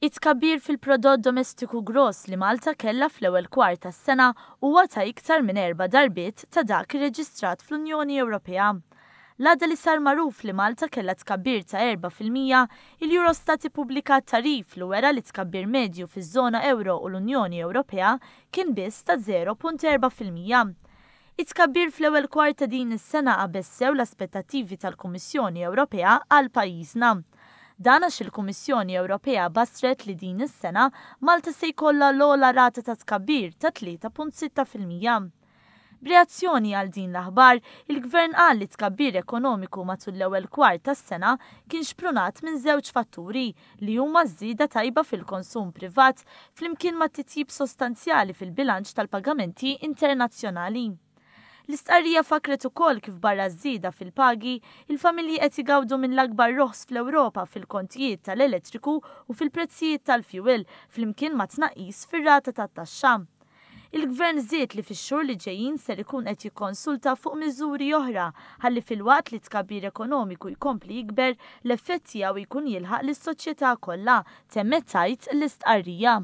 It-tkabbir fil-prodott domestiku gross li Malta kellha fl-ewwel kwart tas-sena huwa ta' iktar minn erba' darbiet ta' dak irreġistrat fl-Unjoni Ewropea. L-għada li sar magħruf li Malta kellha tkabbir ta' 4%, il-Eurostat ippubblikat tagħrif li wera li t-tkabbir medju fiż-żona ewro u l-Unjoni Ewropea kien biss ta' 0.4%. It-tkabbir fl-ewwel kwart ta' din is-sena qabeż sew l-aspettattivi tal-Kummissjoni Ewropea għal pajjiżna. Dan għax il-Kummissjoni Ewropea bassret li din is-sena Malta se jkollha l-ogħla rata ta' tkabbir ta' 3.6%. B'reazzjoni għal din l-aħbar, il-Gvern qal li t-tkabbir ekonomiku matul l-ewwel kwart tas-sena kien xprunat minn żewġ fatturi li huma ż-żieda tajba fil-konsum privat flimkien ma' titjib sostanzjali fil-bilanċ tal-pagamenti internazzjonali. L-istqarrija fakkret ukoll kif barra ż-żieda fil-pagi, il-familji qed igawdu minn l-akbar roħs fl-Ewropa fil-kontijiet tal-elettriku u fil-prezzijiet tal-fjuwil flimkien ma' tnaqqis fir-rata tat-taxxa. Il-Gvern żied li fix-xhur li ġejjin ser ikun qed jikkonsulta fuq miżuri oħra ħalli filwaqt li t-tkabbir ekonomiku jkompli jikber, l-effett tiegħu jkun jilħaq lis-soċjetà kollha, temmet tgħid l-istqarrija.